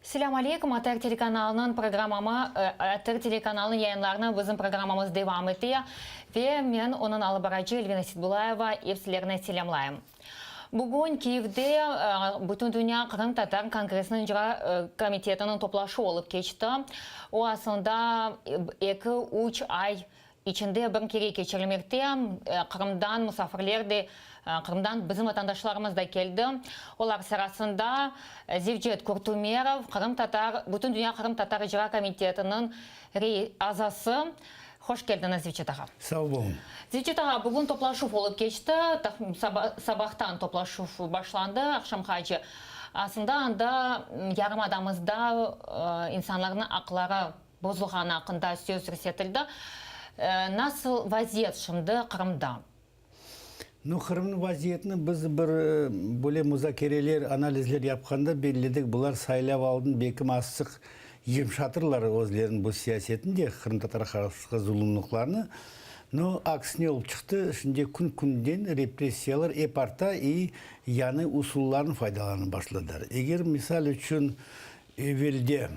Selâm aleykum, ATR telekanalınıñ programmamı, ATR telekanalınıñ yayınlarını bizim programmamız devam ete ve men onıñ alıp barıcı Elvina Seitbulayeva ep sizlerni selâmlayım. Bugün Kiyevde Bütündünya qırımtatar kongressiniñ icra komitetiniñ toplaşuvı olıp keçti. O, aslında eki-üç ay içinde bir kere keçirilmekte. Qırımdan musafirler de, Qırımdan bizim vatandaşlarımız da keldi. Olar sırasında Zevcet Kurtumerov, Qırımtatar Bütündünya qırımtatar icra komitetiniñ azası. Hoş keldiñiz, Zevcet ağa. Sağ boluñ. Zevcet ağa, bugün toplaşuv olıp keçti. Sabahtan toplaşuv başlandı, aqşamğace. Aslında anda yarımadamızda insanlarnıñ aqları bozulğanı aqqında söz yürsetildi. Nasıl vaziyet şimdi Qırımda? Nu, Qırımnıñ vaziyetini biz bir böyle muzakereler, analizler yapqanda belledik, bular saylav aldın bekim azçıq yımşatırlar özleriniñ bu siyasetini de, qırımtatar halqqa zulumlıqlarını. No, aksine olıp çıqtı, şimdi kün-künden repressiyalar ep arta i yañı usullarnı faydalanıp başladılar. Eger, misal içün, evelde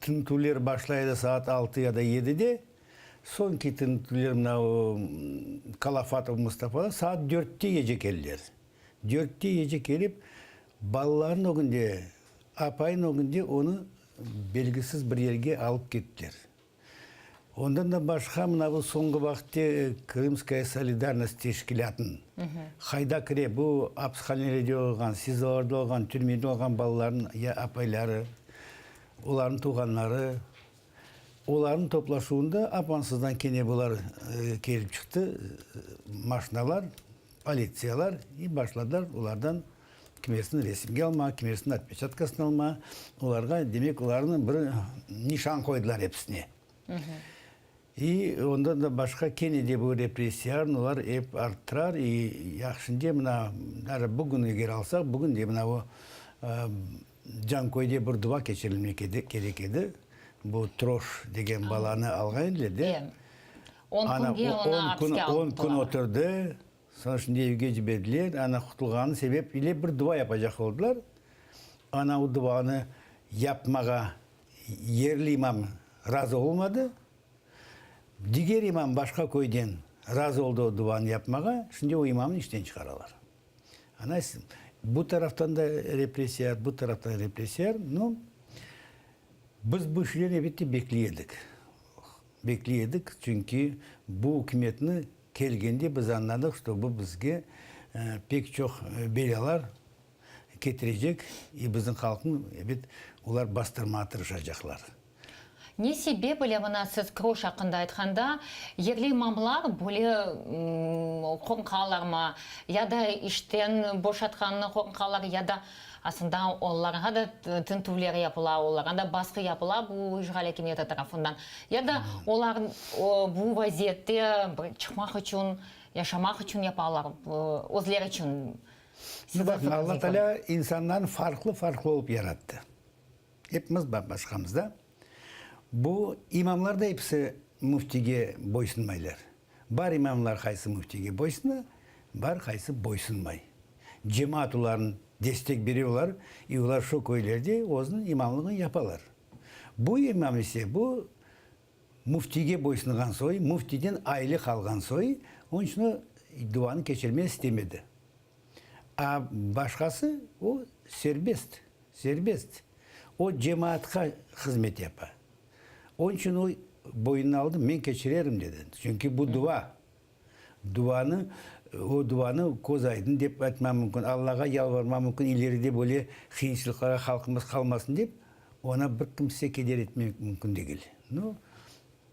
tintüvler başlay edi saat altı ya da yedide, Soñki tintüvler mına o Kalafatov Mustafada saat dörtte gece keldiler. Dörtte gece kelip, balalarnıñ ögünde, apayınıñ ögünde onı belgisiz bir yerge alıp kettiler. Ondan da başqa mına bu soñki vaqıtte Krımskaya solidarnost teşkilâtınıñ qayda kire bu apishanelerde olğan, SİZOlarda olğan, türmede olğan balalarnıñ ya apayları, olarnıñ tuvğanları, Olarnıñ toplaşuvında apansızdan kene bular kelip çıqtı, maşinalar, politsiyalar, i başladılar olardan kimersini resimge almağa, kimersini otpeçatkasını almağa. Olarğa, demek, olarnı bir nişan qoydılar episine. İ ondan da başqa kene de bu repressiyalarnı olar ep arttırar. İ yahşınca mına, даже bugün eger alsaq, bugün de mına o Canköyde bir dua keçirilmek kerek edi. Bu Troş degen balanı alğan ediler de. On künge onı apiske aldılar. On kün oturdı, soñ şimdi evge ciberdiler. Ana qutulğanı sebep ile bir dua yapacaq oldılar. Ana o duanı yapmağa yerli imam razı olmadı. Diger imam başqa köyden razı oldı o duanı yapmağa. Şimdi o imamnı işten çıqaralar. Ana, bu taraftan da repressiya, bu taraftan repressiya. Nu, biz bu işlerni elbette bekley edik. Bekley edik, çünki bu ükümetni kelgende biz añladıq, şto bu bizge pek çoq belâlar ketirecek i bizim halqnı, ebet, olar bastırmağa tırışacaqlar. Ne sebep ile mına siz Kroş aqqında aytqanda, yerli imamlar böyle qorqalarmı, ya da işten boşatqanını qorqalar, ya da aslında olarğa da tintüvler yapıla, olarğa da basqı yapıla bu işğal akimiyeti tarafından, ya da olar bu vaziyette bir çıqmaq içün, yaşamaq içün yapalar, özleri içün? Siziñ Alla Teala insanlarnı farqlı-farqlı olıp yarattı. Epimiz bam-başqamız da. Bu imamlar da episi müftige boysunmaylar. Bar imamlar qaysı müftige boysuna, bar qaysı boysunmay. Cemaat olarnı destek bere olar, i olar şu köylerde özüniñ imamlığını yapalar. Bu imam ise bu müftige boysunğan soy, müftiden aylıq alğan soy, onıñ içün o duanı keçirmege istemedi. A başqası o serbest. Serbest. O cemaatqa hızmet yapa. Onıñ içün o boynuna aldı, men keçirerim, dedi. Çünki bu dua. Duanı, o duanı köz aydın dep aytma mümkün, Allağa yalvarma mümkün, ileride böyle qıyınçılıqlarğa halqımız qalmasın dep, oña bir kimse keder etmek mümkün degil. No,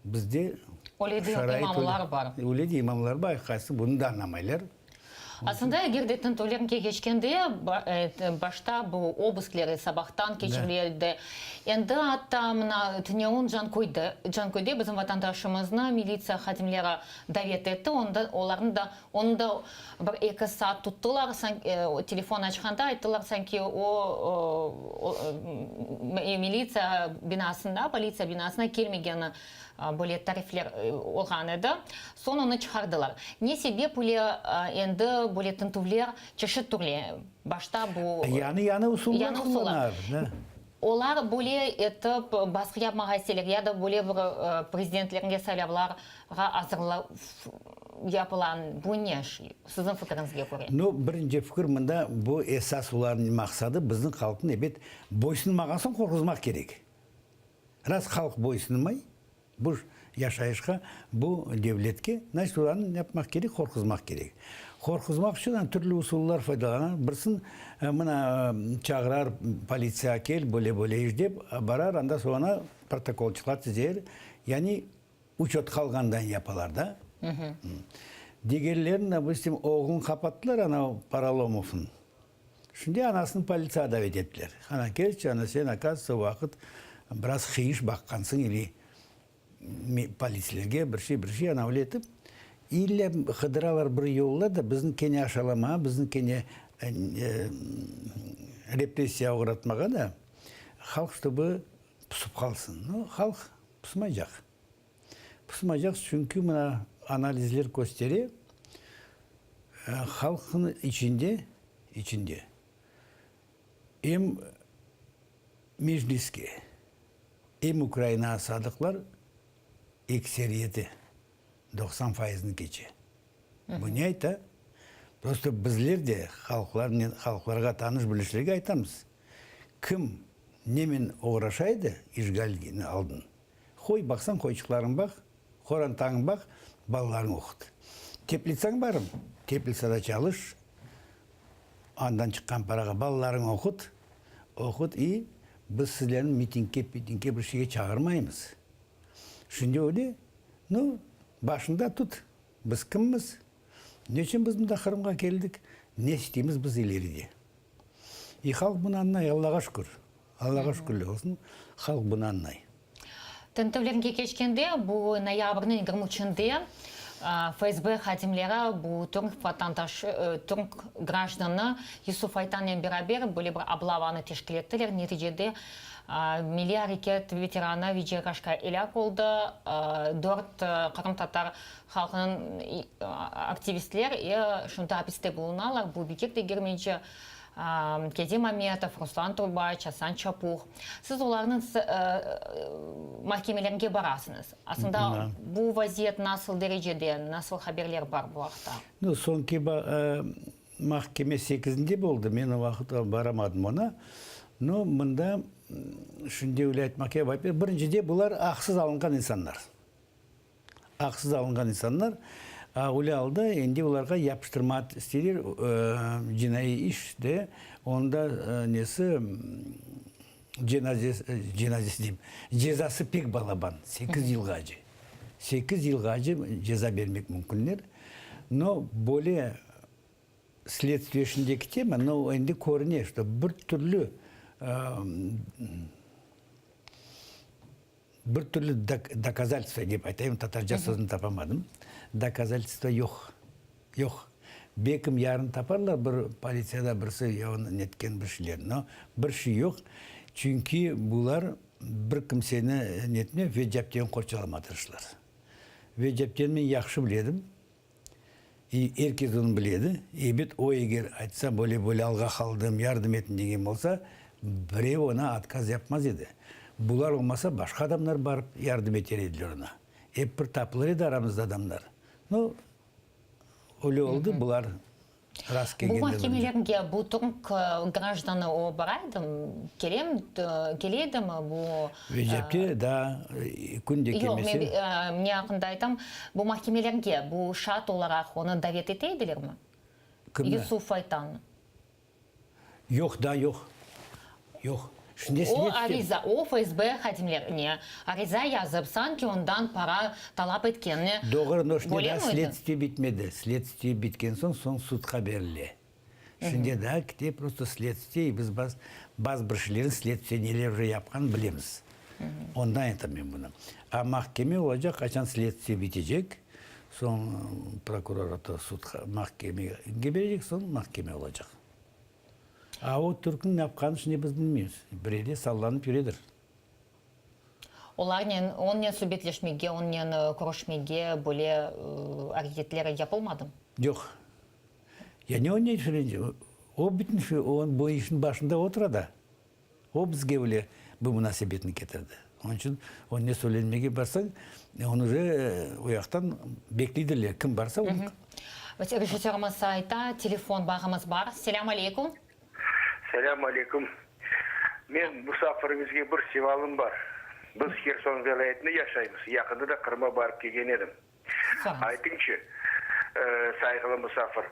bizde Öyle de şarait imamlar bar. Öyle de imamlar bar, qaysı bunı da añlamaylar. Aslında, eger de tintüvlerge keçkende, başta bu obuskler sabahtan keçirile edi. Endi atta mına tünevin Canköyde, Canköyde bizim vatandaşımıznı militsiya hadimleri davet etti, onda olarnı da, onı da bir eki saat tuttılar, telefon açqanda ayttılar, sanki o militsiya binasında, politsiya binasına kelmegeni Böyle tarifler olğan edi. Soñ onı çıqardılar. Ne sebep ile endi böyle tintüvler çeşit türlü? Başta bu. Yañı-yañı usullar qullanalar. Olar böyle etip basqı yapmağa isteyler ya da böyle bir prezidentlerge saylavlarğa azırlav yapıla, bu ne, siziñ fikiriñizge köre? Nu, birinci fikir mında, bu esas olarnıñ maqsadı, bizim halqnı, ebet, boysunmağan soñ qorquzmaq kerek. Raz halq boysunmay, Bu yaşayışqa, bu devletke, значit, olarnı ne yapmaq kerek? Qorquzmaq kerek. Qorquzmaq içün ana türlü usullar faydalana. Birsin, mına, çağırar, politsiya kel, böyle-böyle iş dep, barar, anda soñra protokolçıqlar tizer, yani uçetqa alğandan yapalar da. Digerlerini, dopustim, oğlunı qapattılar, ana Paralomovnı. Şimdi anasını politsiyağa davet ettiler. Ana, kelçi, ana, sen, okazıvtsa, o vaqıt biraz qıyış baqqansıñ ili polislerge bir şey, bir şey, ana, öyle etip, ille qıdıralar bir yolla da bizni kene aşalamağa, bizni kene repressiyağa oğratmağa da, halq ştobı pusıp qalsın. No, halq pusmaycaq. Pusmaycaq, çünki mına analizler köstere, halqnıñ içinde, içinde em Mecliske, em Ukrainağa sadıqlar ekseriyeti, 90 fayızını keçe. Bu ne ayta? Prosto bizler de halqlarnen, halqlarğa tanış-bilişlerge aytamız, kim nemen oğraşa edi işğalden aldın, Qoy, baqsañ, qoyçıqlarıñ baq, qorantañ baq, balalarıñ oqut. Teplitsañ barım, teplitsada çalış, andan çıqqan parağa balalarıñ oqut, oqut i biz sizlerni mitingge, pitingge bir şeyge çağırmaymız. Şimdi öyle, nu, başında tut, biz kimmiz, ne içün biz mında Qırımğa keldik, ne isteymiz biz ileride. İ halq bunı añlay, Allağa şükür. Allağa şükürler olsun, halq bunı añlay. Tintüvlerge keçkende, bu noyabrniñ 23-nde FSB hadimleri bu türk vatandaşı, türk grajdanı Yusuf Aytannen beraber böyle bir oblavanı teşkil ettiler. Neticede milliy areket veteranı Veciye Kaşka elâk oldı, dört qırımtatar halqınıñ aktivistler şimdi apiste bulunalar, bu Bekir Degermenci, Kezim Ametov, Ruslan Trubaç, Asan Çapuh. Siz olarnıñ mahkemelerge barasıñız. Aslında bu vaziyet nasıl derecede, nasıl haberler bar bu aqta? Nu, soñki mahkeme sekizinde boldı, men o vaqıt baramadım ona. No, mında şunday öyle aytmaq kerek, birincide bular aqsız alınğan insanlar. Aqsız alınğan insanlar öyle alda endi olarğa yapıştırma isteyler cinaiy iş de, onda nesi cenazesi, cenazesi deyim, cezası pek balaban, sekiz yılğace. Sekiz yılğace ceza bermek mümkünler. No, böyle sledstviye şimdi ketemi, no, endi körüne, şto bir türlü Bir türlü dokazatelstvo dep aytayım, tatarca sözüni tapamadım. Dokazatelstvo yoq. Yoq. Belkim yarın taparlar bir politsiyada birisi ya onı netken bir şeyler. No, bir şey yoq. Çünki bular bir kimseni netme ve Capteni qorçalamağa tırıştılar. Ve Capteni men yahşı biledim. İ, er kes onı bile edi. Ebet, o eger aytsa, böyle-böyle alğa qaldım, yardım etiñ degen bolsa, birev oña otkaz yapmaz edi. Bular olmasa, başqa adamlar barıp yardım eter ediler oña. Ep bir tapılır edi aramızda adamlar. No, öyle oldı, bular rast Bu kelgende birinci. mahkemelerge bu türk grajdanı o bara edimi, kelem, kele edimi bu? Recepte daa kün de Yoq, kelmese. men ne aqqında aytam, bu mahkemelerge bu şaat olaraq onı davet ete edilermi? Kimni? Yusuf Aytannı. Yoq, daa yoq. Yoq. Şimdi O следствие. ariza, o FSB hadimlerine ariza yazıp, sanki ondan para talap etkenini Doğru, no şimdi böyle daa mi edi? следствие bitmedi. Следствие bitken soñ, soñ sudqa berile. Şimdi daa kite prosto следствие, i biz baz, bazı bir şeylerni следствие neler uje yapqanın bilemiz. Ondan aytam men bunı. A mahkeme olacaq, qaçan следствие bitecek, soñ prokurorata sudqa, mahkemege berecek, soñ mahkeme olacaq. A o türkniñ ne yapqanını şimdi biz bilmeymiz. Bir yerde sallanıp yüredir. Olarnen, onnen subetleşmege, onnen körüşmege böyle areketler yapılmadı? Yoq. Ya ne onnen O bütün şu, o bu işniñ başında otura da. O bizge öyle bu munasebetni ketirdi. Onıñ içün o ne söylenmege barsañ, onı uje o yaqtan bekleydirler, kim barsa onı. Rejissörımız ayta, telefon bağımız bar. Selâm aleyküm. Selâm aleyküm. Men musafiriñizge bir sevalım bar. Biz Herson vilâyetinde yaşaymız. Yaqında da Qırım'a barıp kelgen edim. Aytıñçı, sayğılı musafir,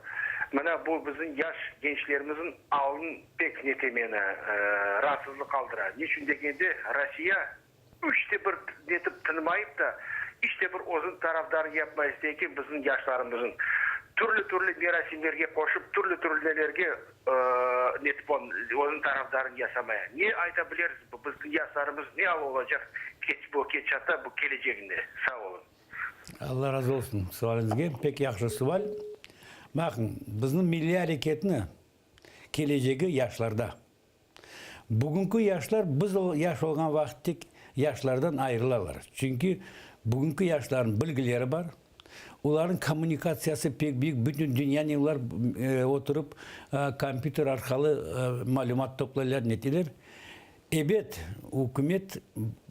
mına bu bizim yaş gençlerimizniñ alın pek nete meni, raatsızlıq qaldıra. Niçün degende, Rossiya üç de bir netip tınmayıp da, iç de bir özüniñ tarafdarını yapmay istey eken bizim yaşlarımıznıñ türlü-türlü merasimlerge qoşıp, türlü-türlü nelerge netip özüniñ tarafdarını yasamaya. Ne ayta bileriz, bizim yaşlarımız ne al olacaq bu ketişatta, bu keleceginde? Sağ olun. Alla razı olsun sualiñizge, pek yahşı sual. Baqıñ, bizniñ milliy areketni kelecegi yaşlarda. Bugünki yaşlar biz yaş olğan vaqıttek yaşlardan ayırılalar. Çünki bugünki yaşlarnıñ bilgileri bar, olarnıñ kommunikatsiyası pek büyük, bütün dünyanen olar oturıp kompyuter arqalı malümat toplaylar, neteler. Ebet, ükümet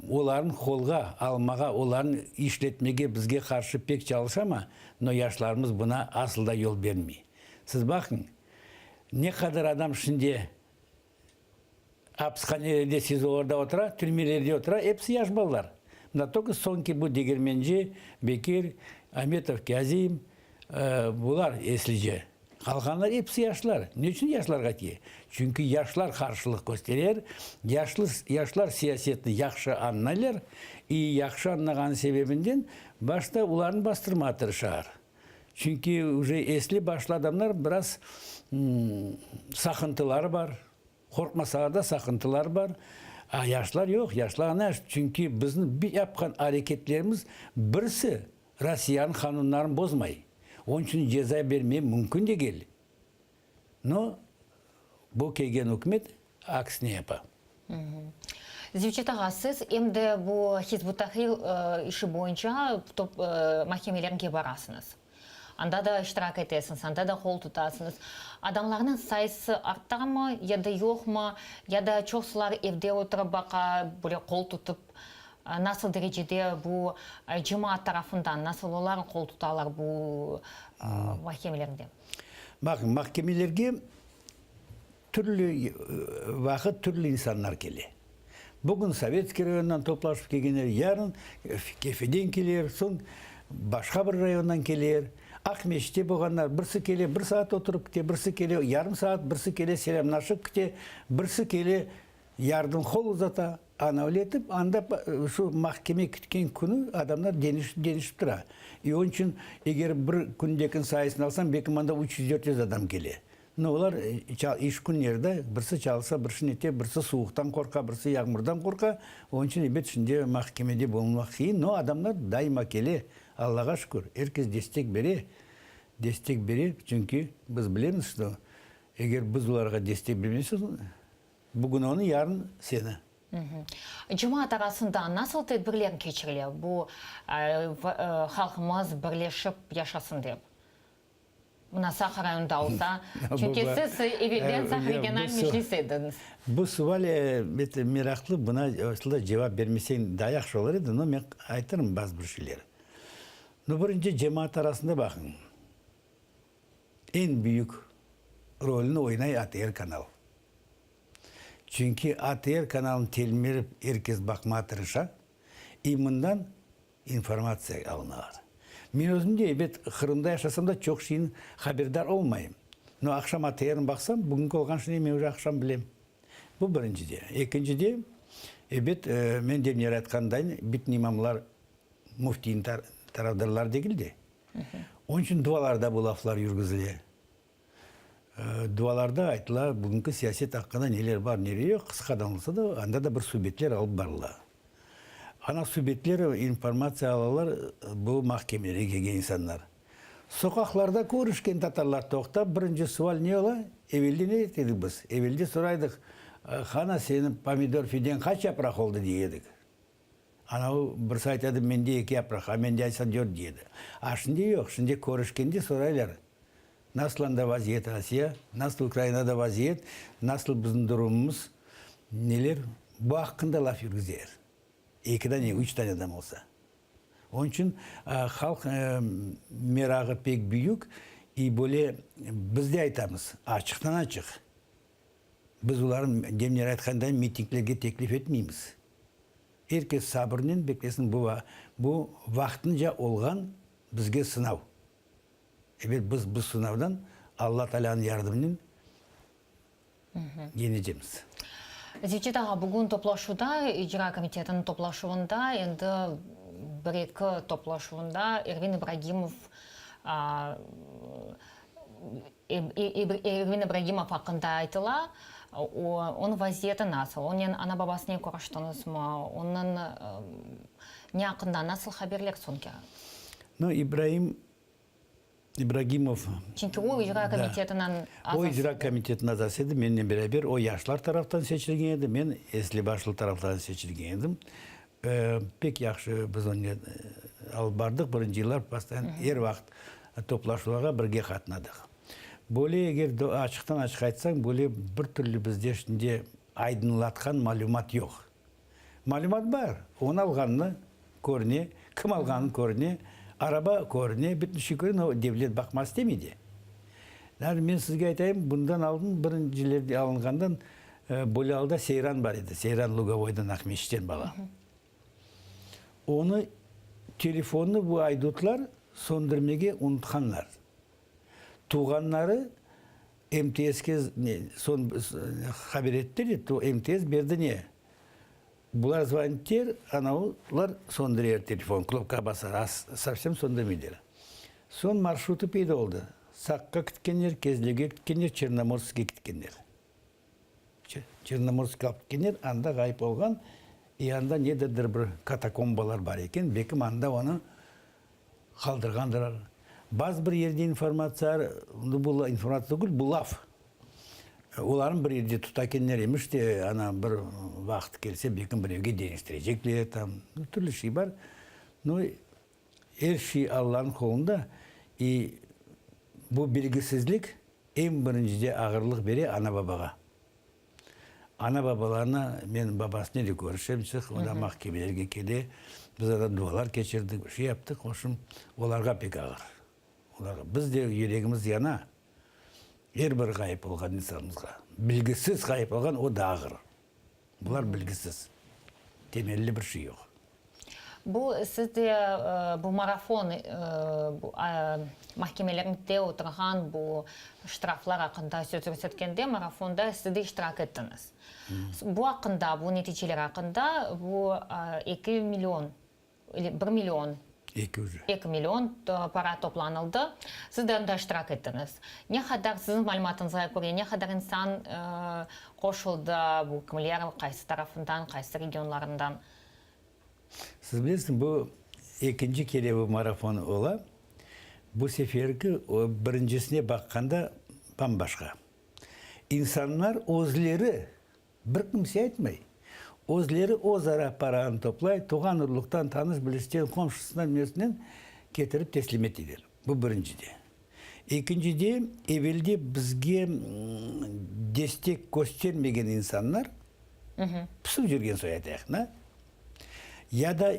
olarnı qolğa almağa, olarnı işletmege bizge qarşı pek çalışa ama, no yaşlarımız buna asıl da yol bermey. Siz baqıñ, ne qadar adam şimdi apishanelerde, SİZOlarda otura, türmelerde otura, episi yaş balalar. Mında tolko soñki bu Degermenci, Bekir, Ametov, Kâzim, Bular eslice. Qalğanlar episi yaşlar. Ne içün yaşlarğa ki? Çünki yaşlar qarşılıq kösterer, yaşlı, yaşlar siyasetni yahşı añlaylar, i yahşı añlağanı sebebinden başta olarnı bastırmağa tırışar. Çünki uje esli başlı adamlar biraz saqıntıları bar. Qorqmasalar da saqıntılar bar. A yaşlar yoq, yaşlar ana, çünki bizni bir yapqan areketlerimiz birisi Rossiyanıñ qanunlarını bozmay. Onıñ içün ceza bermey mümkün degil. No, bu kelgen ükümet aksine yapa. Zevcet ağa, siz em de bu Hizb ut-Tahrir işi boyunca mahkemelerge barasıñız. Anda da iştirak etesiñiz, anda da qol tutasıñız. Adamlarnıñ sayısı artamı ya da yoqmı, ya da çoqsular evde oturıp baqa, böyle qol tutıp, nasıl derecede bu cemaat tarafından, nasıl olar qol tutalar bu mahkemelerde? Baqıñ, mahkemelerge Türlü vaqıt türlü insanlar kele. Bugün Sovetskiy rayonından toplaşıp kelgenler, yarın Kefeden keler, soñ başqa bir rayondan keler. Aqmescitte bolğanlar, birisi kele, bir saat oturıp kete, birisi kele, yarım saat, birisi kele, selâmlaşıp kete, birisi kele, yardım qol uzata. Ana öyle etip, anda şu mahkeme kütken künü adamlar deñişip-deñişip tura. İ onıñ içün, eger bir kündekin sayısını alsañ, belki mında 300-400 adam kele. No, olar iş künleri birisi çalışa, birisi nete, birisi suvuqtan qorqa, birisi yağmurdan qorqa. Onıñ içün, ebet, şimdi mahkemede bulunmaq qıyın. No, adamlar daima kele, Allağa şükür, er kes destek bere, destek bere, çünki biz bilemiz, şto eger biz olarğa destek bermesek, bugün onı, yarın seni. Cemaat arasında nasıl tedbirler keçirile, bu halqımız birleşip yaşasın dep? Mına Saq rayonında olsa, çünki siz evelden Saq regional meclis ediñiz. Bu sual bet meraqlı, buna aslında cevap bermeseñ daa yahşı olur edi, no men aytırım bazı bir şeyler. No birinci cemaat arasında baqıñ, eñ büyük rolüni oynay ATR kanalı. Çünki ATR kanalını telmirip er kes baqmağa tırışa, i mından İnformatsiya alınalar. Men özüm de, ebet, Qırımda yaşasam da, çoq şeyni haberdar olmayım. No, aqşam ATR-ni baqsam, bugünki olğan şeyni men uje aqşam bilem. Bu birincide. Ekincide, ebet, men demler aytqandayn, bütün imamlar müftiyniñ tarafdarları degil de. Onıñ içün dualarda bu laflar yürgüzile. Dualarda aytıla, bugünki siyaset aqqında neler bar, neler yoq, qısqadan olsa da, anda da bir subetler alıp barıla. Ana subetler, informatsiya alalar bu mahkemelerge kelgen insanlar. Soqaqlarda körüşken tatarlar toqtap, birinci sual ne ola? Evelde ne edik biz? Evelde soraydıq, Qana, seniñ pomidor fiden qaç yapraq oldı, dey edik. Ana o birisi aytadı, mende eki yapraq, a mende aytsa dört dey edi. A şimdi yoq, şimdi körüşkende soraylar, nasıl anda vaziyet Rossiya, nasıl Ukrainada vaziyet, nasıl bizim durumımız. Neler bu aqqında laf yürgüzer. Eki dane, üç dane adam olsa. Onıñ içün halq merağı pek büyük, i böyle biz de aytamız, açıqtan-açıq, biz olarnı, demler aytqanday, mitinglerge teklif etmeymiz. Er kes sabırnen beklesin, bu, bu vaqtınca olğan bizge sınav. Ebet, biz bu sınavdan Alla Taalânıñ yardımınen Yenecemiz. Zevcet ağa, bugün toplaşuvda, icra komitetiniñ toplaşuvında, endi bir-eki toplaşuvında Ervin İbragimov, Ervin İbragimov aqqında aytıla. Onıñ vaziyeti nasıl? Onen ana-babasınen körüştiñizmi? Onıñ ne aqqında, nasıl haberler soñki? No, İbraim İbragimov. Çünki o icra komitetiniñ azası. O icra komitetiniñ azası edi, mennen beraber. O yaşlar taraftan seçilgen edi, men esli-başlı taraftan seçilgen edim. Pek yahşı biz onen alıp bardıq. Birinci yıllar postoyanno er vaqıt toplaşuvlarğa birge qatnadıq. Böyle eger açıqtan-açıq aytsañ, böyle bir türlü bizde şimdi aydınlatqan malümat yoq. Malümat bar, onı alğanını körüne, kim alğanı körüne, araba körüne, bütün şey körüne, no devlet baqmaq istemey de. Yani men sizge aytayım, bundan aldın birincilerde alınğandan böyle alda Seyran bar edi, Seyran Lugovoydan, Aqmescitten bala. Onı telefonnı bu aydutlar söndürmege unutqanlar. Tuvğanları MTSke soñ haber ettiler, MTS berdi ne? Bular zvoniter, anavılar söndürer telefon, knopkağa basar, sovsem söndürmeyler. Soñ marşrutı peyda oldı, Saqqa ketkenler, Kezlevge ketkenler, Çernomorskge ketkenler. Çernomorskqa alıp ketkenler, anda ğayıp olğan, i anda nedirdir bir katakombalar bar eken, belkim anda onı Qaldırğandırlar. Bazı bir yerde informatsiya, bu informatsiya tügül, bu laf. Olarnı bir yerde tuta ekenler emiş de, ana bir vaqıt kelse, belki birevge deñiştirecekler tam. Türlü şey bar. No, er şey Allanıñ qolunda. I bu belgisizlik eñ birincide ağırlıq bere ana-babağa. Ana-babalarnı, men babasınen de körüşem sıq, o da mahkemelerge kele, biz anda dualar keçirdik, bir şey yaptıq, oşum, olarğa pek ağır. Olarğa. Biz de yüregimiz yana, er bir ğayıp olğan insanımızğa. Bilgisiz ğayıp olğan, o daa ağır. Bular bilgisiz. Temelli bir şey yoq. Bu siz de bu marafon, mahkemelerde oturğan bu ştraflar aqqında söz yürsetkende, marafonda siz de iştirak ettiñiz. Bu aqqında, bu neticeler aqqında, bu eki million, bir million, eki million para toplanıldı. Siz de anda iştirak ettiñiz. Ne qadar, siziñ malümatıñızğa köre, ne qadar insan qoşuldı, bu kimler, qaysı tarafından, qaysı regionlarından? Siz bilesiñiz, bu ekinci kere bu marafon ola. Bu seferki o birincisine baqqanda bam-başqa. İnsanlar özleri, bir kimse aytmay, özleri öz ara paranı toplay, tuvğan urluqtan, tanış-bilişten, qomşusından, nesinden ketirip teslim eteler. Bu birincide. Ekincide, evelde bizge destek köstermegen insanlar, pısıp yürgen soy aytayıq, da, ya da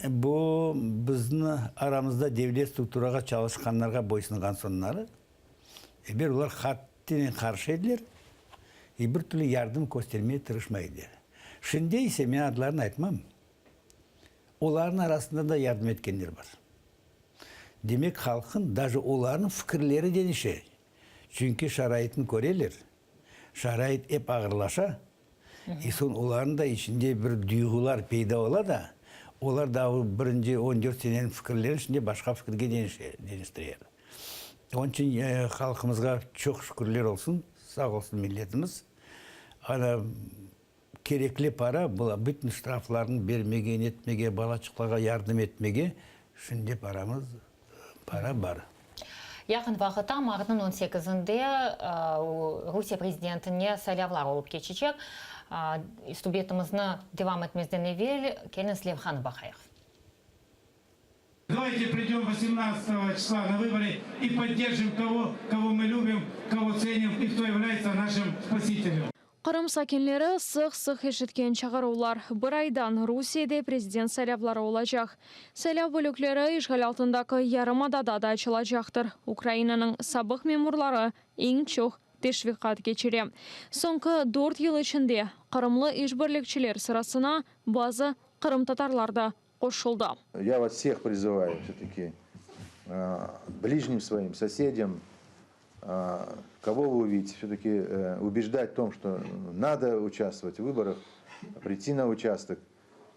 bu bizni aramızda devlet strukturağa çalışqanlarğa boysunğan soñları, eber olar hattinen qarşı ediler ve bir türlü yardım köstermege tırışmay ediler. Şimdi ise men adlarını aytmam, olarnıñ arasında da yardım etkenler bar. Demek, halqın, daje olarnıñ fikirleri deñişe, çünki şaraitni köreler, şarait ep ağırlaşa, i soñ olarnıñ da içinde bir duyğular peyda ola da, olar da o birinci on dört seneniñ fikirlerini şimdi başqa fikirge deñiştireler. Onıñ içün halqımızğa çoq şükürler olsun, sağ olsun milletimiz. Ana Kerekli para, bu bütün ştraflarnı bermege, netmege, balaçıqlarğa yardım etmege şimdi paramız, para bar. Yaqın vaqıtta, martnıñ on sekizinde Rusiye prezidentine saylavlar olıp keçecek. Subetimizni devam etmezden evel, keliñiz levhanı baqayıq. Davayte pridem vosemnadtsatogo çisla na vıborı i podderjim togo, kogo mı lübim, kogo tsenim i kto yavlâyetsâ našim spasitelem. Qırım sakinleri sıq-sıq eşitken çağıruvlar, bir aydan Rusiyede prezident saylavları olacaq. Saylav bölükleri işğal altındaki yarımadada da açılacaqtır. Ukrainanıñ sabıq memurları eñ çoq teşviqat keçire. Soñki dört yıl içinde qırımlı işbirlikçiler sırasına bazı qırımtatarlar da qoşuldı. Ya vas vseh prizıvayu vse-taki blijnim svoim, sosedyam, kogo vı uvidite, vse-taki ubejdat v tom, çto nado uçastvovat v vıborah, priyти na uçastok,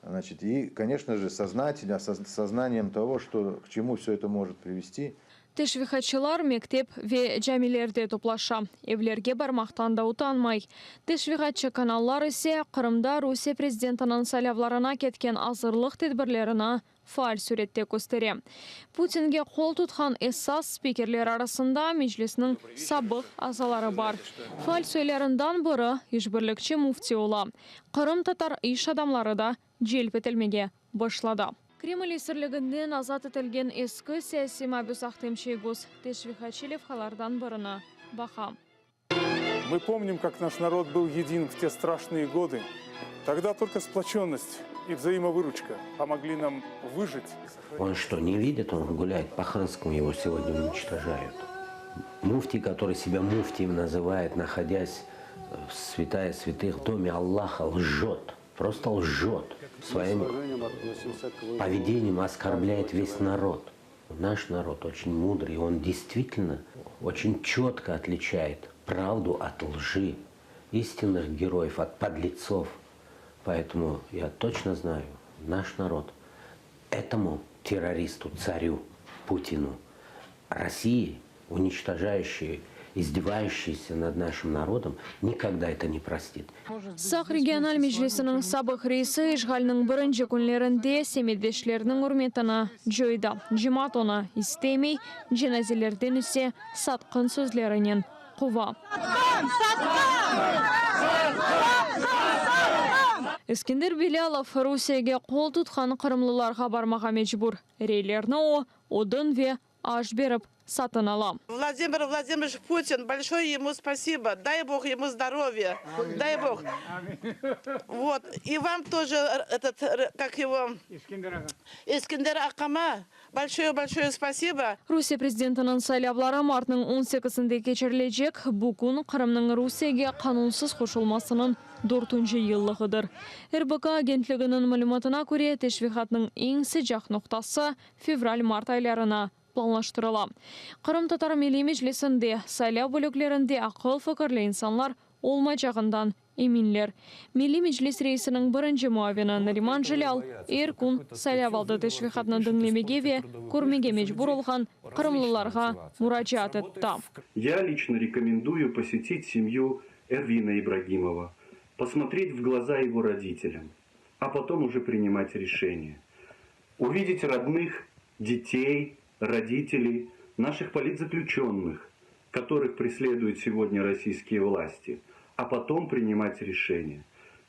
znaçit, i, koneçno je, soznatelno, s soznaniyem togo, çto k çemu vse eto mojet privesti. Teşviqatçılar mektep ve camilerde toplaşa, evlerge barmaqtan da utanmay. Teşviqatçı kanallar ise Qırımda Rusiye prezidentiniñ saylavlarına ketken azırlıq tedbirlerini faal sürette köstere. Putinge qol tutqan esas spikerler arasında Meclisniñ sabıq azaları bar. Faal soylarından biri işbirlikçi müfti ola. Qırımtatar iş adamları da celp etilmege başladı. Kreml esirliginden azat etilgen eski siyasiy mabüs Ahtem Çiygoz teşviqatçı levhalardan birini baqa. Мы помним, как наш народ был един в те страшные годы. Тогда только сплоченность и взаимовыручка помогли нам выжить. Он что, не видит? Он гуляет по Ханскому, его сегодня уничтожают. Муфти, который себя муфтием называет, находясь в святая святых в доме Аллаха, лжет. Просто лжет. Своим поведением оскорбляет весь народ. Наш народ очень мудрый, он действительно очень четко отличает правду от лжи, истинных героев от подлецов. Поэтому я точно знаю, наш народ этому террористу, царю Путину, России, уничтожающей, издевающейся над нашим народом, никогда это не простит. Saq regional meclisiniñ sabıq reisi işğalniñ birinci künlerinde semetdeşleriniñ ürmetini coydı. Cemaat onı istemey, cenazelerden ise satqın sözlerinen quva. Eskender Bilâlov Rusiyege qol tutqan qırımlılarğa barmağa mecbur. Reylerni o, odun ve Aş berip satın ala. Vladimir Vladimirovich Putin, bolşoye yemu spasibo, day Bog yemu zdorovya, day Bog. Vot, i vam тоже, etot, kak ego, Eskender aqama bolşoye bolşoye spasibo. Rusiye prezidentiniñ saylavları martnıñ on sekizinde keçirilecek, bu kün Qırımnıñ Rusiyege qanunsız qoşulmasınıñ dörtünci yıllığıdır. RBK agentliginiñ malümatına köre, teşviqatnıñ eñ sıcaq noqtası, fevral-mart aylarına planlaştırıla. Qırımtatar Milliy Meclisinde, saylav bölüklerinde aqıl-fikirli insanlar olmaycağından eminler. Milliy Meclis reisiniñ birinci muavini Nariman Celâl er kün saylavaldı teşviqatnı diñlemege ve körmege mecbur olğan qırımlılarğa muracaat etti. Ya liçno rekomenduyu posetit semyu Ervina İbragimova, posmotret v glaza ego roditelyam, a potom uje prinimat reşeniye. Uvidet rodных, detey, roditeley naših politzaklüçenных, kotorıh preslедуют segodnâ rossiyskiye vlasti, a potom prinimat reşeniye.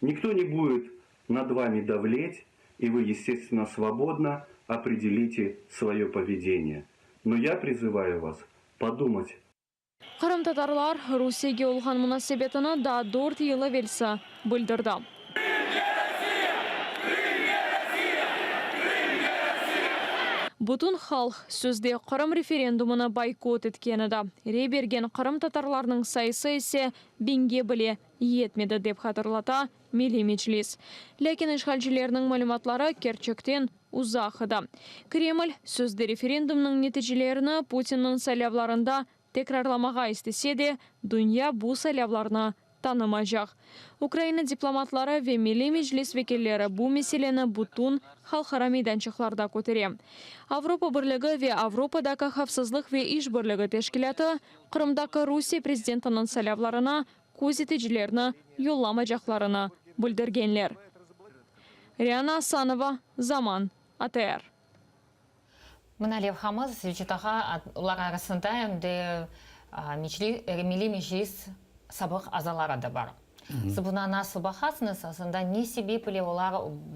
Nikto ne budet nad vami davlet, i vı, estestvenno, svobodno opredelite svoye povedeniye. No ya prizıvayu vas podumat. Qırımtatarlar Rusiyege olğan munasebetini daa dört yıl evelsi bildirdi. Bütün halq, sözde, Qırım referendumını boykot etken edi. Rey bergen qırımtatarlarnıñ sayısı ise biñge bile yetmedi, dep hatırlata Milliy Meclis. Lâkin işğalcilerniñ malümatları kerçekten uzaq edi. Kreml, sözde referendumnıñ neticelerini Putinniñ saylavlarında tekrarlamağa istese de, dünya bu saylavlarnı tanımaycaq. Ukraina diplomatları ve Milliy Meclis vekilleri bu meseleni bütün halqara meydançıqlarda kötere. Avropa Birligi ve Avropadaki Havfsızlıq ve İşbirligi Teşkilâtı Qırımdaki Rusiye prezidentiniñ saylavlarına közeticilerni yollamacaqlarını bildirgenler. Riana Asanova, Zaman, ATR. Mına levhamız, Vecit ağa, olar arasında em de Milliy Meclis sabıq azaları da bar. Siz buna nasıl baqasıñız? Aslında ne sebep ile olar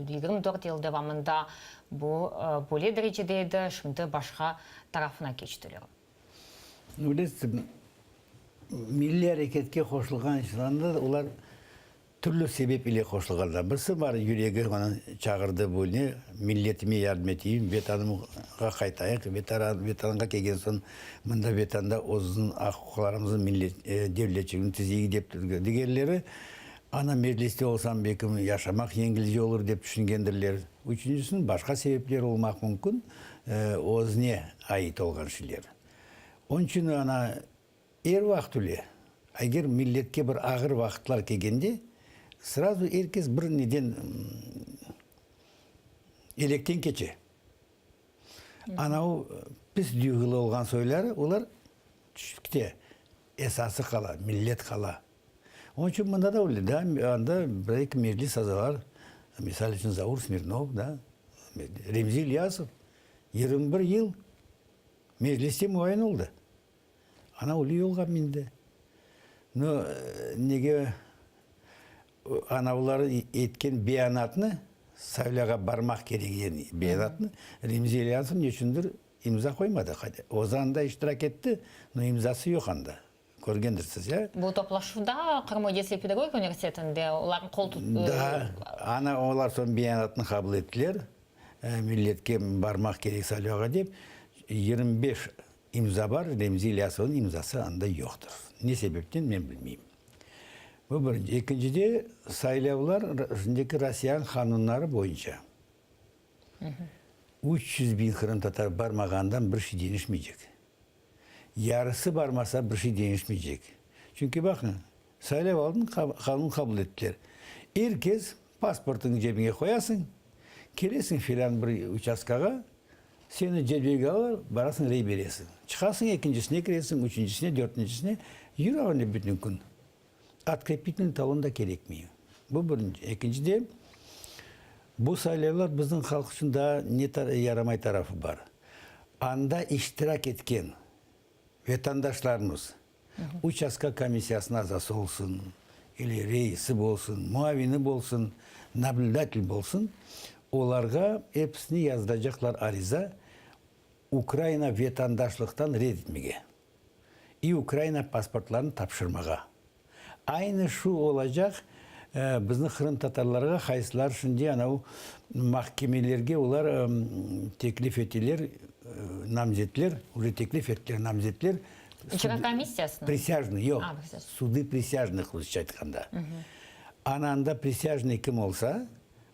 24 yıl devamında bu böyle derecede edi, şimdi başqa tarafına keçtiler? Bilesiz, milliy areketke qoşulğan insanlar, olar. Türlü sebep ile qoşulğanlar. Birisi bar, yüregi onı çağırdı, bu ne, milletime yardım eteyim, Vetanımğa qaytayıq, Vetanğa kelgen soñ, mında Vetanda özümüzniñ aq-uquqlarımıznı, millet, devletçiligimizni tizeyik dep turdı. Digerleri, ana Mecliste olsam, belkim, yaşamaq yengilce olur dep tüşüngendirler. Üçüncisiniñ başqa sebepleri olmaq mümkün, özüne ait olğan şeyler. Onıñ içün, ana, Er vaqıt öyle. Eger milletke bir ağır vaqıtlar kelgende, srazu er kes bir neden elekten keçe. Anavı pis duyğulı olğan soyları, olar tüşüp kite. Esası qala, millet qala. Onıñ içün mında da öyle, da, anda bir-eki meclis azalar, misal içün Zaur Smirnov, da, Remzi İlyasov 21 yıl mecliste muayin oldı. Ana ölü yolğa mindi. No, nege anavları etken beyanatnı, saylavğa barmaq kerek degen beyanatnı Remzi İlyasov neçündir imza qoymadı. Özü anda iştirak etti, no imzası yoq anda. Körgendirsiz, ya? Bu toplaşuvda Qırım Odessa pedagogika universitetinde olarnıñ qol tut. Da, ana olar soñ beyanatnı qabul ettiler, milletke barmaq kerek saylavğa dep, 25 İmza bar, Remzi İlyasovnıñ imzası anda yoqtır. Ne sebepten, men bilmeyim. Bu birinci. Ekincide, saylavlar şimdiki Rossiyanıñ qanunları boyunca 300 biñ qırımtatar barmağandan bir şey deñişmeycek. Yarısı barmasa bir şey deñişmeycek. Çünki baqıñ, saylav aldın qanun qabul ettiler. Er kes pasportıñnı cebiñe qoyasıñ, kelesiñ filan bir uçastkağa, Seni cedvelge alalar, barasıñ rey beresiñ. Çıqasıñ ekincisine kiresiñ, üçüncisine, dörtüncisine, yür öyle bütün kün. Otkrepitelniy talon da kerekmey. Bu birinci. Ekinci de, bu saylavlar bizim halq içün daa ne yaramay tarafı bar. Anda iştirak etken vatandaşlarımız, uçastka komissiyasınıñ azası olsun, ili reisi bolsun, muavini bolsun, nablüdatel bolsun, olarğa episine yazdıracaqlar ariza Ukraina vatandaşlıqtan red etmege i Ukraina pasportlarını tapşırmağa. Aynı şu olacaq bizni qırımtatarlarğa, qaysılar şimdi anav mahkemelerge olar teklif eteler, namzetler, uje teklif ettiler namzetler. İcra komissiyasına? Prisâjnıy, yoq, sudı prisâjnıh rusça aytqanda. Ana anda prisâjnıy kim olsa,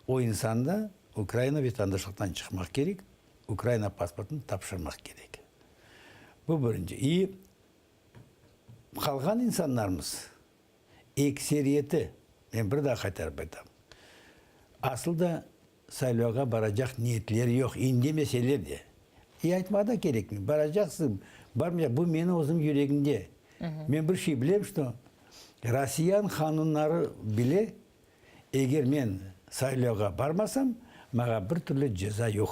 o insan da Ukraina vatandaşlıqtan çıqmaq kerek, Ukraina pasportını tapşırmaq kerek. Bu birinci. İ Qalğan insanlarımız, ekseriyeti, men bir daa qaytarıp aytam, asıl da saylavğa baracaq niyetleri yoq, indemeseler de. E, aytmağa da kerekmey, baracaqsıñ, barmaycaq, bu menim özüm yüregimde. Men bir şey bilem, şto Rossiyanıñ qanunları bile, eger men saylavğa barmasam, maña bir türlü ceza yoq.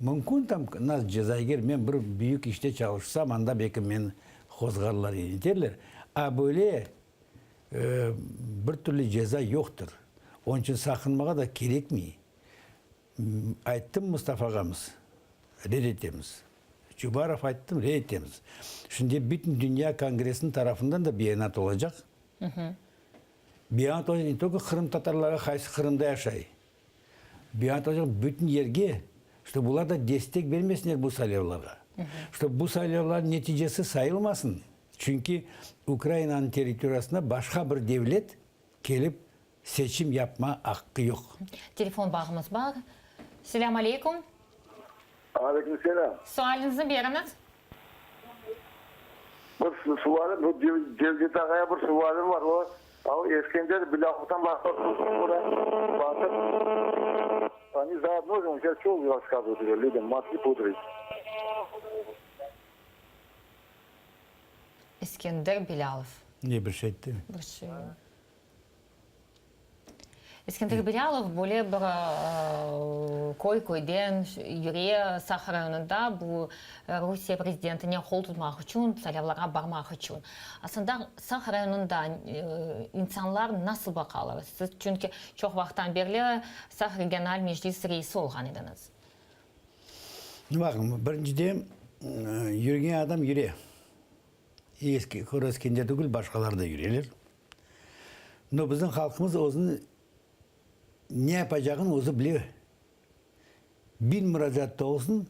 Mümkün tam nas ceza, eger men bir büyük işte çalışsam, anda belki meni qozğarlar, eterler. A böyle bir türlü ceza yoqtır. Onıñ içün saqınmağa da kerekmey. Ayttım Mustafa ağamız, red etemiz. Çubarov ayttım, red etemiz. Şimdi bütün dünya kongressiniñ tarafından da beyanat olacaq. Beyanat olacaq ne tolko qırımtatarlarğa, qaysı Qırımda yaşay. Beyanat olacaq bütün yerge, ştob bular da destek bermesinler bu saylavlarğa. Ştob bu saylavlarnıñ neticesi sayılmasın, çünki Ukrainanıñ territoriyasında başqa bir devlet kelip seçim yapma aqqı yoq. Telefon bağımız bar. Selâm aleyküm. Aleyküm selâm. Sualiñizni beriñiz. Bir sualim, bu Cevdet ağaya bir sualim var, o, al Eskender Bilâlovdan batır, они заодно же, он сейчас что рассказывает уже людям, мозги пудрит. Eskender Bilâlov. Ne bir şey ayttı? Bir şey. Eskender Bilâlov böyle bir köy-köyden yüre Saq rayonında bu Rusiye prezidentine qol tutmaq içün, saylavlarğa barmaq içün. Aslında Saq rayonında insanlar nasıl baqalar? Siz çünki çoq vaqıttan berli Saq regional meclis reisi olğan ediñiz. Baqıñ, birinciden, yürgen adam yüre. Eski, Eskender tügül, başqalar da yüreler. No bizim halqımız özüniñ ne yapacağını özü bile. Bin muracaat da olsun,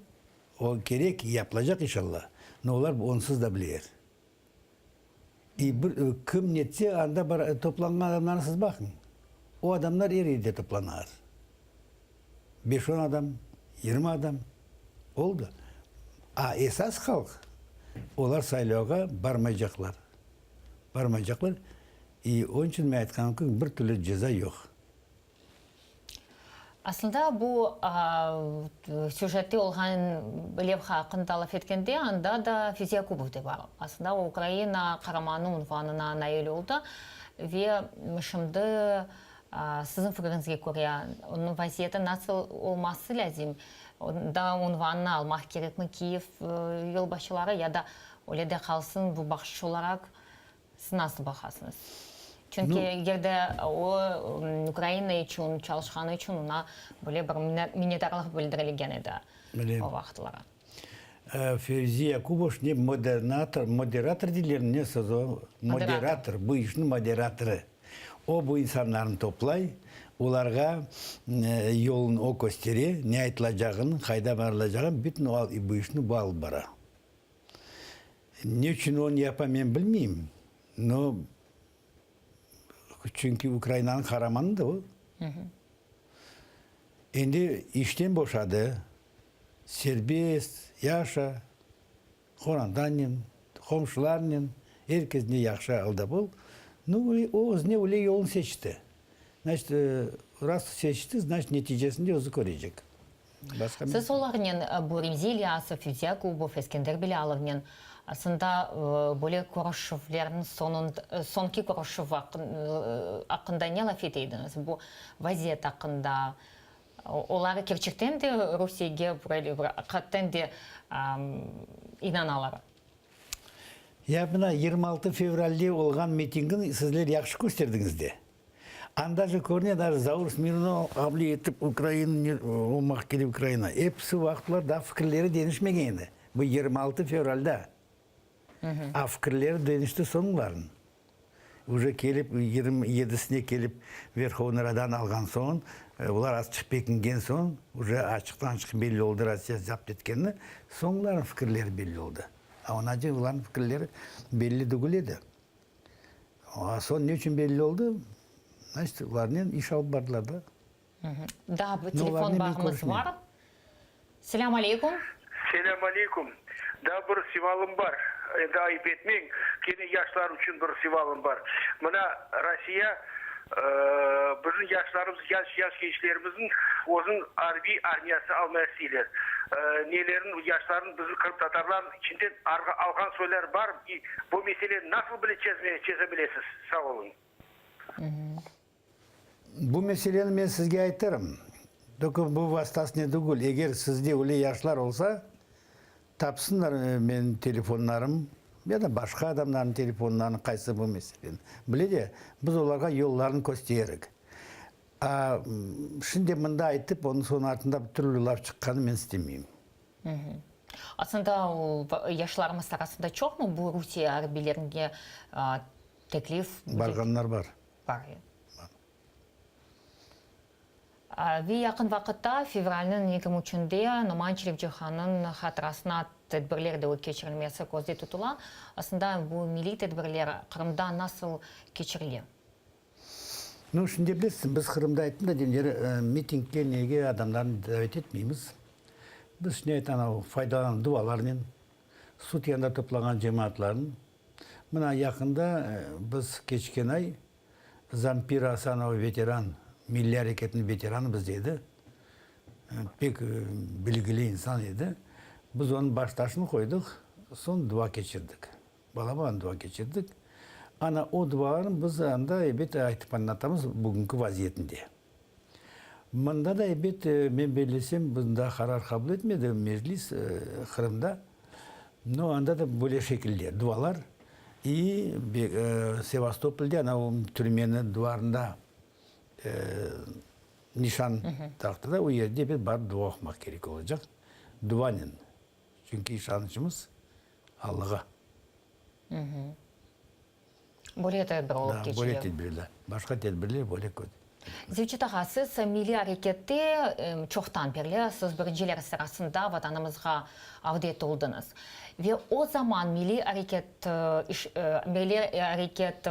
o kerek, yapılacaq inşallah. No olar onsız da bileler. İ bir kim netse, anda bar toplanğan adamlarnı siz baqıñ. O adamlar er yerde toplanalar. Beş-on adam, 20 adam. Oldı. A esas halq, olar saylavğa barmaycaqlar. Barmaycaqlar. İ onıñ içün men aytqanım kibi, bir türlü ceza yoq. Aslında bu süjette olğan levha aqqında laf etkende, anda da Fevzi Yakubov de bar. Aslında o Ukraina Qaramanı unvanına nail oldı ve şimdi siziñ fikriñizge köre, onıñ vaziyeti nasıl olması lâzim? Onda unvannı almaq kerekmi Kiyev yolbaşçıları ya da öyle de qalsın bu bahşış olaraq? Siz nasıl baqasıñız? Çünki eger de o, Ukraina içün çalışqanı içün oña böyle bir minnetdarlıq bildirilgen edi o vaqıtları. Fevzi Yakubov ne modernator, moderator deyler, ne söz o? Moderator, bu işniñ moderatorı. O bu insanlarnı toplay, olarğa yolun o köstere, ne aytılacağını, qayda barılacağını, bütün bu işni bu alıp bara. Ne içün onı yapa men bilmeyim, no, çünki Ukrainanıñ qaramanı da o. Endi işten boşadı, serbest yaşa, qorantanen, qomşularnen, er kesnen yahşı alda bol. Nu, o özüne öyle yolun seçti. Значит, rast seçti, значит, neticesini de özü körecek. Siz olarnen, bu Remzi İlyasov, Fevzi Yakubov, Eskender Bilâlovnen, aslında, böyle körüşüvlerniñ soñki körüşüv aqqında ne laf ete ediñiz? Bu vaziyet aqqında, olar kerçekten de Rusiyege böyle bir aqiqatten de inanalar? Ya mına 26 fevralde olğan mitingni sizler yahşı kösterdiñiz de. Anda же körüne, даже Zaur Smirnov avle etip Ukraina olmaq kerek Ukraina. Episi vaqıtlar daa fikirleri deñişmegen edi. Bu 26 fevralda. A fikirleri deñişti soñ olarnıñ. Uje kelip 27-sine kelip Verhovnıy Radanı alğan soñ, olar azçıq pekingen soñ, uje açıqtan-açıq belli oldı Rossiya zapt etkeni, soñ olarnıñ fikirleri belli oldı. A onace olarnıñ fikirleri belli degil edi. A soñ ne içün belli oldı? Значит, olarnen iş alıp bardılar da. Daa bir telefon bağımız bar. Selâm aleyküm. Selâm aleyküm. Daa bir sivalım bar. Endi ayıp etmeñ, kene yaşlar içün bir sivalım bar. Mına Rossiya bizim yaşlarımız, yaş yaş gençlerimizniñ özüniñ arbiy armiyası almaya isteyler. Nelerin, yaşların bizim qırımtatarlarnıñ içinden alğan soyları bar. Bu meseleni nasıl bile çezmeye, çeze bilesiz? Sağ oluñ. Bu meseleni men sizge aytırım. Toko bu vastasınen tügül. Eger sizde öyle yaşlar olsa, tapsınlar menim telefonlarım ya da başqa adamlarnıñ telefonlarını, qaysı bu meseleni bile de, biz olarğa yollarını kösterik. A, şimdi mında aytıp, onıñ soñ artında türlü laf çıqqanı men istemeyim. Aslında, o, yaşlarımız arasında çoqmı bu Rusiye arbiylerine teklif? Barğanlar bar. Bar. Ve yaqın vaqıtta, fevralniñ 23-nde, Noman Çelebicihannıñ hatırasına tedbirler de keçirilmesi közde tutula. Aslında, bu milliy tedbirler Qırımda nasıl keçirile? Nu, şimdi bilesiñ, biz Qırımda ayttım da, demleri, mitingge nege adamlarnı davet etmeymiz. Biz şimdi ayt, ana, faydalanıp dualarnen, sud yanında toplanğan cemaatlarnı. Mına, yaqında biz keçken ay Zampira Asanova veteran, milliy areketniñ veteranı bizde edi, pek bilgili insan edi. Biz onıñ baş taşını qoydıq, soñ dua keçirdik. Balaban dua keçirdik. Ana, o dualarnı biz anda, ebet, aytıp añlatamız bugünki vaziyetinde. Mında da, ebet, men bellesem, bunda qarar qabul etmedi Meclis Qırımda. No, anda da böyle şekilde dualar. İ Sevastopolde, ana, o türmeniñ duvarında nişan taqtı da, o yerde, ebet, barıp dua oqumaq kerek olacaq. Duanen. Çünki işançımız Allağa. Böyle tedbir olıp keçiyor. Böyle tedbirler. Başqa tedbirler böyle Zevcet ağa, siz milliy arekette çoqtan berli, siz birinciler sırasında Vatanımızğa avdet oldıñız. Ve o zaman milliy areket, milliy areket,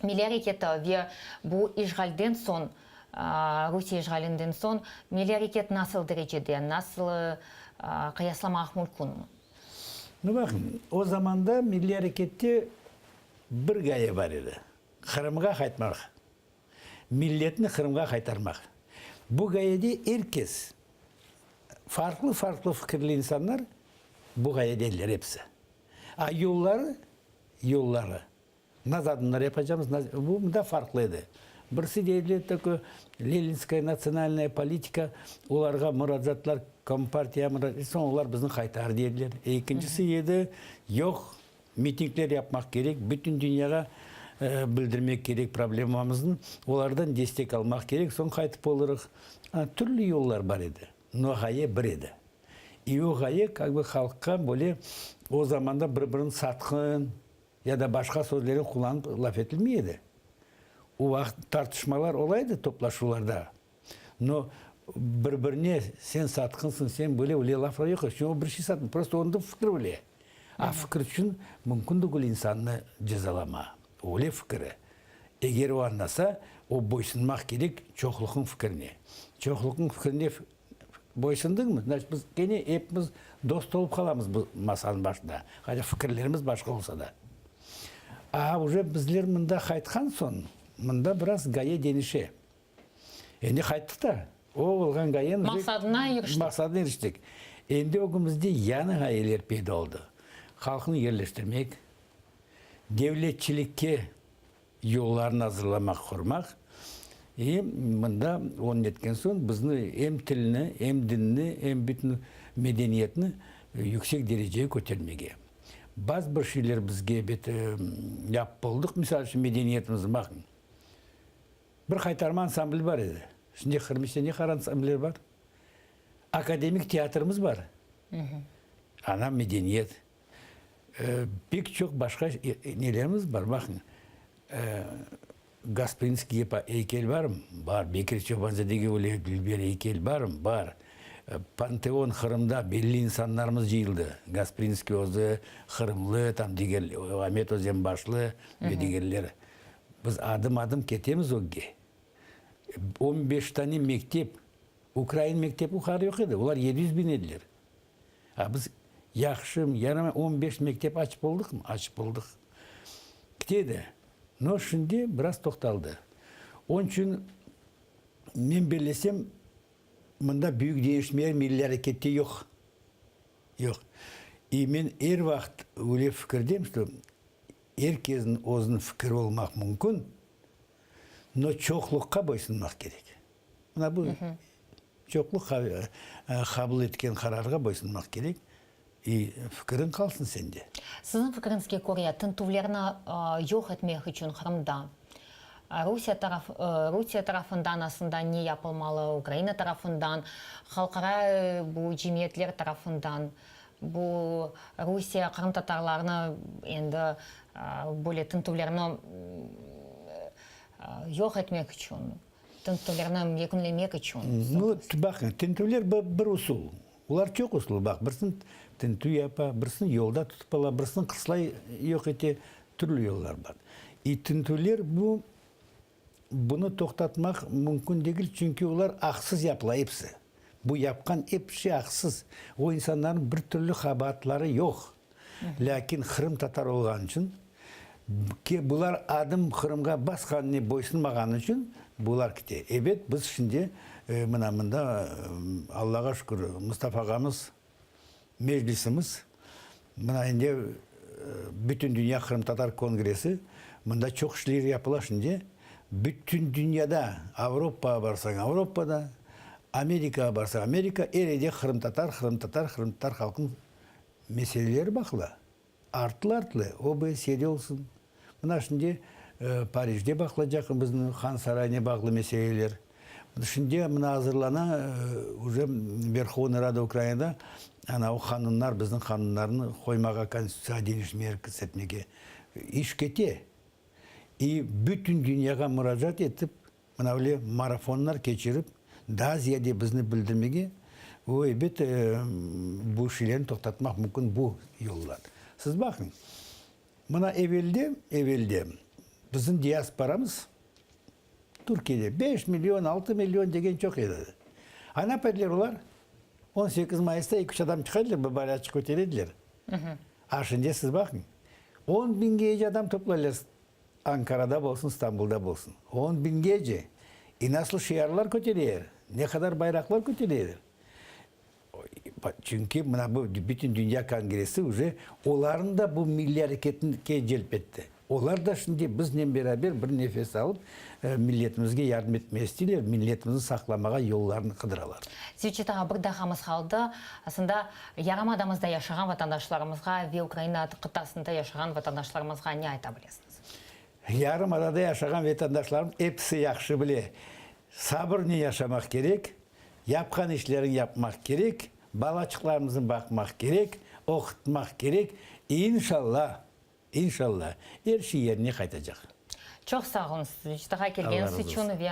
milliy areketi ve bu işğalden soñ, Rusiye işğalinden soñ milliy areket nasıl derecede, nasıl qıyaslamaq mümkün? Nu baqıñ, o zamanda milliy arekette bir ğaye bar edi. Qırımğa qaytmaq, milletni Qırımğa qaytarmaq. Bu ğayede er kes, farqlı-farqlı fikirli insanlar bu ğayede ediler episi. A yolları, yolları, naz adımlar yapacamız, naz, bu mında farqlı edi. Birisi deydiler, tako leninskaya natsionalnaya politika, olarğa muracaatlar, kompartiya muracaat, soñ olar bizni qaytar dediler. Ekincisi edi, yoq, Mitingler yapmaq kerek, bütün dünyağa bildirmek kerek problemamıznı, olardan destek almaq kerek, soñ qaytıp olurıq. Türlü yollar bar edi, no ğaye bir edi. İ o ğaye kak bı halqqa böyle o zamanda bir-birini satqın ya da başqa sözlerni qullanıp laf etilmey edi. O vaqıt tartışmalar ola edi toplaşuvlarda. No, bir-birine sen satqınsıñ, sen böyle, öyle laflar yoq edi. Çünki o bir şey satmay, prosto onıñ fikri öyle. A fikir içün mümkün degil insannı cezalama. Öyle fikri. Eger o añlasa, o boysunmaq kerek çoqluqnıñ fikrine. Çoqluqnıñ fikrine boysundıñmı, значit, biz kene epimiz dost olıp qalamız bu masanıñ başında, hatâ fikirlerimiz başqa olsa da. A uje bizler mında qaytqan soñ, mında biraz ğaye deñişe. Endi qayttıq da, o olğan ğayeni Maqsadına iriştik. Maqsadına iriştik. Endi ögümizde yañı ğayeler peyda oldı. Halqnı yerleştirmek, devletçilikke yollarnı azırlamaq, qurmaq. E, mında onı etken soñ bizni em tilni, em dinni, em bütün medeniyetni yüksek derecege kötermege. Bazı bir şeyler bizge ebet yapıp oldıq, misal içün medeniyetimizni, baqıñ. Bir qaytarma ansambli bar edi. Şimdi Qırım içinde ne qadar ansambller bar? Akademik teatrimiz bar. Ana medeniyet. Pek çoq başqa nelerimiz bar. Baqıñ, Gasprinskiyge eykel barmı? Bar. Bekir Çobanzadege öyle dülber eykel barmı? Bar. Panteon Qırımda belli insanlarımız cıyıldı. Gasprinskiy özü, Qırımlı, tam diger, Amet Özenbaşlı ve digerleri. Biz adım-adım ketemiz ögge. On beş tane mektep, ukrain mektepi o qadar yoq edi, olar 700 biñ ediler. A biz yahşı, yaramay on beş mektep açıp olduqmı? Açıp oldıq. Kite edi. No, şimdi biraz toqtaldı. Onıñ içün men bellesem, mında büyük deñişmeler milliy arekette yoq. Yoq. İ men er vaqıt öyle fikirdeyim, şto Er kesniñ özüniñ fikiri olmaq mümkün, no çoqluqqa boysunmaq kerek. Mına bu çoqluq qabul etken qararğa boysunmaq kerek, i fikiriñ qalsın sende. Siziñ fikriñizge köre, tintüvlerni yoq etmek içün Qırımda Rusiye taraf Rusiye tarafından aslında ne yapılmalı, Ukraina tarafından, halqara bu cemiyetler tarafından? Bu Rusiye qırımtatarlarnı endi böyle tintüvlerni yoq etmek içün, tintüvlerni yekünlemek içün. Nu, baqıñ, tintüvler bir usul. Olar çoq usul. Baq, birisini tintüv yapa, birisini yolda tutıp ala, birisini qıslay yoq ete, türlü yollar bar. İ tintüvler bu, bunı toqtatmaq mümkün degil, çünki olar aqsız yapıla episi. Bu yapqan ep şey aqsız. O insanlarnıñ bir türlü qabaatları yoq. Lâkin qırımtatar olğanı içün, ki bular adım Qırımğa basqanına boysunmağanı içün bular kete. Ebet, biz şimdi mına mında, Allağa şükür, Mustafa ağamız, Meclisimiz, mına endi Bütündünya qırımtatar kongressi, mında çoq işler yapıla şimdi. Bütün dünyada, Avropağa barsañ, Avropada, Amerikağa barsañ, Amerika, er yerde qırımtatar, qırımtatar, qırımtatar halqınıñ meseleleri baqıla. Artlı-artlı, OBSYede olsun. Mına şimdi Parijde baqılacaq bizim Han sarayına bağlı meseleler. Şimdi mına azırlana uje Verhovnıy Rada Ukrainada ana o qanunlar, bizim qanunlarnı qoymağa, konstitutsiyağa deñişmeler kirsetmege. İş kete. İ bütün dünyağa muracaat etip, mına öyle marafonlar keçirip, daa ziyade bizni bildirmege, o, ebet, bu şeylerni toqtatmaq mümkün bu yoldan. Siz baqıñ, mına evelde, evelde bizim diasporamız Türkiyede beş million, altı million degen çoq edi. A ne yapa ediler olar? 18 mayısta eki-üç adam çıqa ediler, bir bayraqçıq kötere ediler. A şimdi siz baqıñ, on biñgece adam toplaylar Ankarada bolsun, İstanbulda bolsun. On biñgece. E nasıl şiarlar kötereler, ne qadar bayraqlar kötereler. Çünki mına bu Bütündünya kongressi uje olarnı da bu milliy areketke celp etti. Olar da şimdi biznen beraber bir nefes alıp, milletimizge yardım etmege isteyler, milletimizni saqlamağa yollarını qıdıralar. Sevcet ağa, bir daqamız qaldı. Aslında, yarımadamızda yaşağan vatandaşlarımızğa ve Ukraina qıtasında yaşağan vatandaşlarımızğa ne ayta bilesiñiz? Yarımadada yaşağan vatandaşlarımız episi yahşı bile, sabırnen yaşamaq kerek, Yapqan işlerini yapmaq kerek, balaçıqlarımıznı baqmaq kerek, oqutmaq kerek. İnşalla, inşalla, er şey yerine qaytacaq. Çoq sağ oluñ studiyağa kelgeniñiz içün ve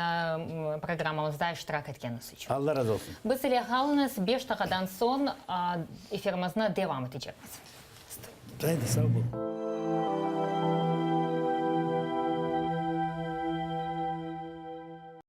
programmamızda iştirak etkeniñiz içün. Alla razı olsun. Biz ile qalıñız, beş daqadan soñ efirimizni devam etecekmiz. Haydi, sağ bol.